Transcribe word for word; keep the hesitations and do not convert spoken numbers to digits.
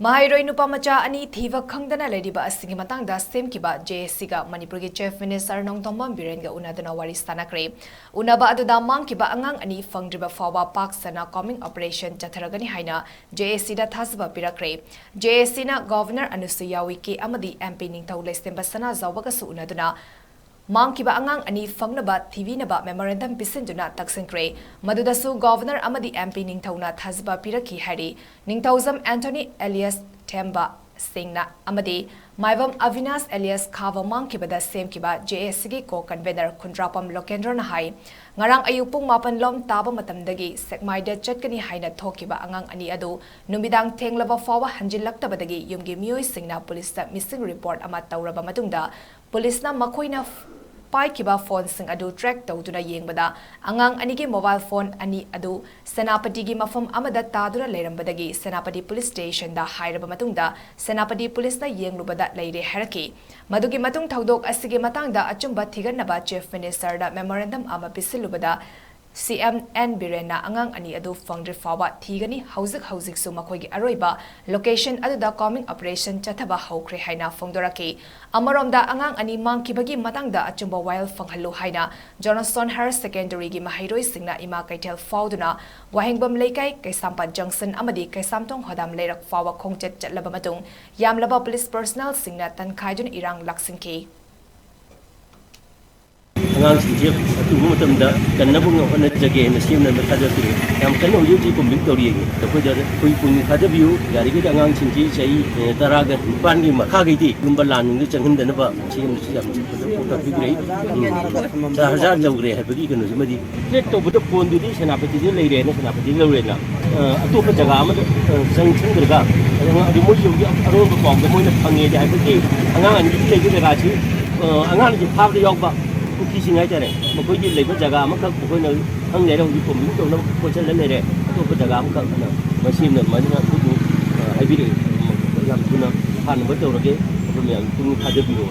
ꯃꯍꯩꯔꯣꯏ ꯅꯨꯄꯥ ꯃꯆꯥ ꯑꯅꯤ ꯊꯤꯕ ꯈꯪꯗꯅ ꯂꯩꯔꯤꯕ ꯑꯁꯤꯒꯤ ꯃꯇꯥꯡꯗ ꯁꯦꯝꯈꯤꯕ ꯖꯦ ꯑꯦꯁ ꯁꯤꯒ ꯃꯅꯤꯄꯨꯔꯒꯤ Chief Minister ꯅꯣꯡꯊꯣꯝꯕꯝ ꯕꯤꯔꯦꯟꯒ ꯎꯅꯗꯨꯅ ꯋꯥꯔꯤ ꯁꯥꯟꯅꯈ꯭ꯔꯦ꯫ ꯎꯅꯕ ꯑꯗꯨꯗ ꯃꯥꯡꯈꯤꯕ ꯑꯉꯥꯡ ꯑꯅꯤ ꯐꯪꯗ꯭ꯔꯤꯕ ꯐꯥꯎꯕ ꯄꯥꯛ ꯁꯟꯅ combing operation ꯆꯠꯊꯔꯒꯅꯤ ꯍꯥꯏꯅ ꯖꯦ ꯑꯦꯁ ꯁꯤꯗ ꯊꯥꯖꯕ ꯄꯤꯔꯛꯈ꯭ꯔꯦ꯫ ꯖꯦ ꯑꯦꯁ ꯁꯤꯅ Governor ꯑꯅꯁꯨꯏꯌꯥ ꯎꯏꯀꯦ ꯑꯃꯗꯤ ꯑꯦꯝ ꯄꯤ ꯅꯤꯡꯊꯧ ꯂꯩꯁꯦꯝꯕ ꯁꯅꯥꯖꯥꯎꯕꯒꯁꯨ ꯎꯅꯗꯨꯅ ꯃꯥꯡꯈꯤꯕ ꯑꯉꯥꯡ ꯑꯅꯤ ꯐꯪꯅꯕ ꯊꯤꯕꯤꯅꯕ memorandum ꯄꯤꯁꯤꯟꯗꯨꯅ ꯇꯛꯁꯤꯟꯈ꯭ꯔꯦ꯫ ꯃꯗꯨꯗꯁꯨ Governor ꯑꯃꯗꯤ ꯑꯦꯝ ꯄꯤ ꯅꯤꯡꯊꯧꯅ ꯊꯥꯖꯕ ꯄꯤꯔꯛꯈꯤ ꯍꯥꯏꯔꯤ꯫ ꯅꯤꯡꯊꯧꯖꯝ ꯑꯦꯟꯊꯣꯅꯤ alias ꯊꯦꯝꯕ ꯁꯤꯡꯅ ꯑꯃꯗꯤ ꯃꯥꯏꯕꯝ ꯑꯕꯤꯅꯥꯁ alias ꯈꯥꯕ ꯃꯥꯡꯈꯤꯕꯗ ꯁꯦꯝꯈꯤꯕ ꯖꯦ ꯑꯦꯁ ꯁꯤꯒꯤ co-convener ꯈꯨꯟꯗ꯭ꯔꯥꯄꯝ ꯂꯣꯀꯦꯟꯗ꯭ꯔꯣꯅ ꯍꯥꯏ, ꯉꯔꯥꯡ ꯑꯌꯨꯛ ꯄꯨꯡ ꯃꯥꯄꯟ ꯂꯣꯝ ꯇꯥꯕ ꯃꯇꯝꯗꯒꯤ ꯁꯦꯛꯃꯥꯏꯗ ꯆꯠꯀꯅꯤ ꯍꯥꯏꯅ ꯊꯣꯛꯈꯤꯕ ꯑꯉꯥꯡ ꯑꯅꯤ ꯑꯗꯨ ꯅꯨꯃꯤꯗꯥꯡ ꯊꯦꯡꯂꯕ ꯐꯥꯎꯕ ꯍꯟꯖꯤꯜꯂꯛꯇꯕꯗꯒꯤ ꯌꯨꯝꯒꯤ ꯃꯤꯑꯣꯏꯁꯤꯡꯅ ꯄꯨꯂꯤꯁꯇ missing report ꯑꯃ ꯇꯧꯔꯕ ꯃꯇꯨꯡꯗ ꯄꯨꯂꯤꯁꯅ ꯃꯈꯣꯏꯅ ꯄꯥꯏꯈꯤꯕ ꯐꯣꯟꯁꯤꯡ ꯑꯗꯨ track ꯇꯧꯗꯨꯅ ꯌꯦꯡꯕꯗ ꯑꯉꯥꯡ ꯑꯅꯤꯒꯤ mobile phone ꯑꯅꯤ ꯑꯗꯨ ꯁꯦꯅꯥꯄꯇꯤꯒꯤ ꯃꯐꯝ ꯑꯃꯗ ꯇꯥꯗꯨꯅ ꯂꯩꯔꯝꯕꯗꯒꯤ ꯁꯦꯅꯥꯄꯇꯤ police stationꯗ ꯍꯥꯏꯔꯕ ꯃꯇꯨꯡꯗ ꯁꯦꯅꯥꯄꯇꯤ ꯄꯨꯂꯤꯁꯅ ꯌꯦꯡꯂꯨꯕꯗ ꯂꯩꯔꯦ ꯍꯥꯏꯔꯛꯈꯤ꯫ ꯃꯗꯨꯒꯤ ꯃꯇꯨꯡ ꯊꯧꯗꯣꯛ ꯑꯁꯤꯒꯤ ꯃꯇꯥꯡꯗ ꯑꯆꯨꯝꯕ ꯊꯤꯒꯠꯅꯕ Chief Ministerꯗ memorandum ꯑꯃ ꯄꯤꯁꯤꯜꯂꯨꯕꯗ ꯁꯤ ꯑꯦꯝ ꯑꯦꯟ ꯕꯤꯔꯦꯟꯅ ꯑꯉꯥꯡ ꯑꯅꯤ ꯑꯗꯨ ꯐꯪꯗ꯭ꯔꯤ ꯐꯥꯎꯕ ꯊꯤꯒꯅꯤ, ꯍꯧꯖꯤꯛ ꯍꯧꯖꯤꯛꯁꯨ ꯃꯈꯣꯏꯒꯤ ꯑꯔꯣꯏꯕ location ꯑꯗꯨꯗ combing operation ꯆꯠꯊꯕ ꯍꯧꯈ꯭ꯔꯦ ꯍꯥꯏꯅ ꯐꯣꯡꯗꯣꯔꯛꯈꯤ꯫ ꯑꯃꯔꯣꯝꯗ ꯑꯉꯥꯡ ꯑꯅꯤ ꯃꯥꯡꯈꯤꯕꯒꯤ ꯃꯇꯥꯡꯗ ꯑꯆꯨꯝꯕ ꯋꯥꯌꯦꯜ ꯐꯪꯍꯜꯂꯨ ꯍꯥꯏꯅ Johnson Higher Secondaryꯒꯤ ꯃꯍꯩꯔꯣꯏꯁꯤꯡꯅ ꯏꯃꯥ ꯀꯩꯊꯦꯜ ꯐꯥꯎꯗꯨꯅ ꯋꯥꯍꯦꯡꯕꯝ ꯂꯩꯀꯥꯏ, ꯀꯩꯁꯥꯝꯄꯥꯠ junction ꯑꯃꯗꯤ ꯀꯩꯁꯥꯝꯊꯣꯡ ꯍꯣꯗꯥꯝ ꯂꯩꯔꯛ ꯐꯥꯎꯕ ꯈꯣꯡꯆꯠ ꯆꯠꯂꯕ ꯃꯇꯨꯡ ꯌꯥꯝꯂꯕ police personnelꯁꯤꯡꯅ ꯇꯟꯈꯥꯏꯗꯨꯅ ꯏꯔꯥꯡ ꯂꯥꯛꯁꯤꯟꯈꯤ꯫ ꯑꯉꯥꯡꯁꯤꯡꯁꯦ ꯑꯊꯨꯕ ꯃꯇꯝꯗ ꯀꯟꯅꯕ ꯍꯣꯠꯅꯖꯒꯦ ꯍꯥꯏꯅ ꯁꯤ ꯑꯦꯝꯅ ꯊꯥꯖꯈ꯭ꯔꯦ꯫ ꯌꯥꯝ ꯀꯟꯅ ꯍꯧꯖꯤꯛ ꯍꯧꯖꯤꯛ combing ꯇꯧꯔꯤ꯫ ꯑꯩꯈꯣꯏꯗ ꯑꯩꯈꯣꯏ ꯄꯨꯛꯅꯤꯡ ꯊꯥꯗꯕꯤꯌꯨ꯫ ꯌꯥꯔꯤꯈꯩꯗꯤ ꯑꯉꯥꯡꯁꯤꯡꯁꯤ ꯆꯍꯤ ꯇꯔꯥꯒ ꯅꯤꯄꯥꯟꯒꯤ ꯃꯈꯥꯒꯩꯗꯤ ꯁꯤꯒꯨꯝꯕ ꯂꯥꯟ ꯅꯨꯡꯗ ꯆꯪꯍꯟꯗꯅꯕ ꯁꯤ ꯑꯦꯝꯅꯁꯨ ꯌꯥꯝ ꯐꯖꯅ ꯄꯥꯎꯇꯥꯛ ꯄꯤꯕꯤꯔꯛꯏ꯫ ꯎꯝ꯫ ꯆꯥꯔ ꯍꯖꯥꯔ ꯂꯧꯈ꯭ꯔꯦ ꯍꯥꯏꯕꯒꯤ ꯀꯩꯅꯣꯁꯤꯃꯗꯤ track ꯇꯧꯕꯗ ꯐꯣꯟꯗꯨꯗꯤ ꯁꯦꯅꯥꯄꯇꯤꯗ ꯂꯩꯔꯦꯅ ꯁꯦꯅꯥꯄꯇꯤꯗ ꯂꯧꯔꯦꯅ, ꯑ, ꯑꯇꯣꯞꯄ ꯖꯒꯥ ꯑꯃꯗ, ꯑ, ꯆꯪꯁꯤꯟꯈ꯭ꯔꯒ ꯑꯗꯨ ꯃꯣꯏ ꯌꯨꯝꯒꯤ ꯑꯔꯣꯟꯕ ꯄꯥꯎꯗ ꯃꯣꯏꯅ ꯐꯪꯉꯦꯗꯤ ꯍꯥꯏꯕꯒꯤ ꯑꯉꯥꯡ ꯑꯅꯤꯒꯤ ꯂꯩꯕ ꯖꯒꯥꯁꯤ, ꯑ, ꯑꯉꯥꯡ ꯑꯅꯤꯁꯤ ꯐꯥꯕꯗ ꯌꯥꯎꯕ ꯀꯨꯀꯤꯁꯤꯡ ꯍꯥꯏꯇꯥꯔꯦ, ꯃꯈꯣꯏꯒꯤ ꯂꯩꯕ ꯖꯒꯥ ꯑꯃꯈꯛ ꯑꯩꯈꯣꯏꯅ ꯈꯪ ꯂꯩꯔꯦ꯫ ꯍꯧꯖꯤꯛ combing ꯇꯧꯅꯕ ꯈꯣꯠꯆꯜꯂ ꯂꯩꯔꯦ꯫ ꯑꯇꯣꯞꯄ ꯖꯒꯥ ꯑꯃꯈꯛ ꯑꯅ ꯃꯁꯤ ꯑꯃꯅ ꯑꯗꯨꯃꯥꯏꯅ ꯑꯩꯈꯣꯏꯕꯨ, ꯑ, ꯍꯥꯏꯕꯤꯔꯛꯑꯦ꯫ ꯌꯥꯝ ꯊꯨꯅ ꯐꯥꯅꯕ ꯇꯧꯔꯒꯦ, ꯑꯩꯈꯣꯏ ꯃꯌꯥꯝ ꯄꯨꯛꯅꯤꯡ ꯊꯥꯖꯕꯤꯔꯣ꯫